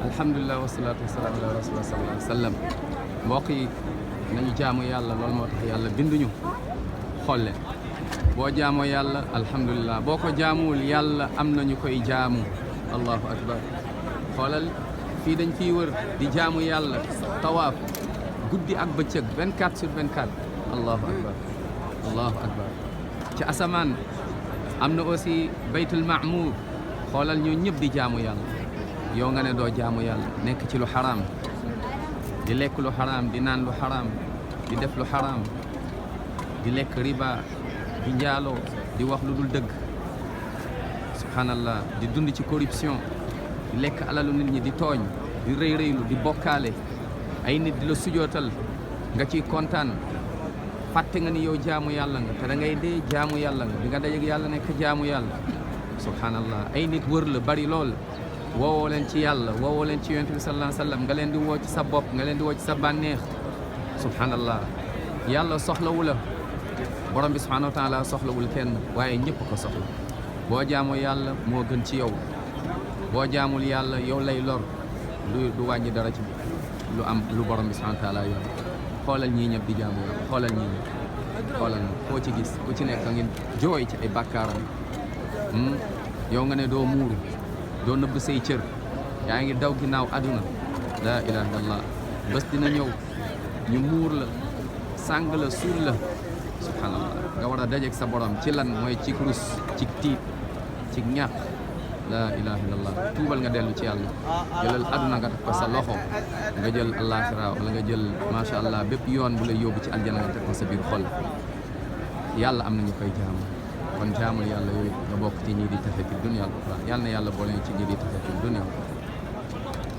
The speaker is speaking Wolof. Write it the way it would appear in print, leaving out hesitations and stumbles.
alhamdulilah wasalaatu wasalaam ala rasulillah sallallahu alayhi wa sallam mbokk yi nañu jaamu yàlla loolu moo tax yàlla binduñu xool leen boo jaamoo yàlla alhamdulilah boo ko jaamuwul yàlla am nañu koy jaamu allahu akbar xoolal fii dañ fiy wër di jaamu yàlla tawaaf guddi ak bëccëg 24 sur 24 allahu akbar allahu akbar ci asamaan am na aussi baytul ma'mur xoolal ñoo ñëpp di jaamu yàlla yow nga ne doo jaamu yàlla nekk ci lu xaraam di lekk lu xaraam di naan lu xaraam di def lu xaraam di lekk riba di njaaloo di wax lu dul dëgg subhanallah di dund ci corruption di lekk alalu nit ñi di tooñ di rëy rëylu di bokkaale ay nit di la sujootal nga ciy kontaan fàtte nga ni yow jaamu yàlla nga te da ngay dee jaamu yàlla nga di nga dajeeg yàlla nekk jaamu yàlla subhanallah ay nit wër la bari lool woowoo leen ci yàlla woowoo leen ci yonent bi sallallahu alayhi wa sallam nga leen di woo ci sa bopp nga leen di woo ci sa bànneex subhanallah yàlla soxlawu la borom bi subhanahu wa taala soxlawul kenn waaye ñëpp ko soxla boo jaamoo yàlla moo gën ci yow boo jaamul yàlla yow lay lor du wàññi dara ci lu am lu borom bi subhanahu wa taala yoon xoolal ñii ñëpp di jaamu yàlla xoolal ñii ñëpp xoolal koo ci gis ku ci nekk ngi jooy ci ay bàkkaaram yow nga ne doo muuru doo nëbb say cër yaa ngi daw ginnaaw àdduna laa ilaha illallah bés dina ñëw ñu muur la sàng la suul la subhanallah nga war a dajeeg sa borom ci lan mooy ci kurus ci tiit ci ñàkk laa ilaha illallah tuubal nga dellu ci yàlla jëlal àdduna nga teg ko sa loxo nga jël àllaaxira wala nga jël macha allah bépp yoon bu lay yóbbu ci aljana nga teg ko sa biir xol yàlla am nañu koy jaamu kon jaamul yàlla yooyu nga bokk ci ñii di taxe fi dunya yàlla na yàlla boole ci ñii di taxe fi dunya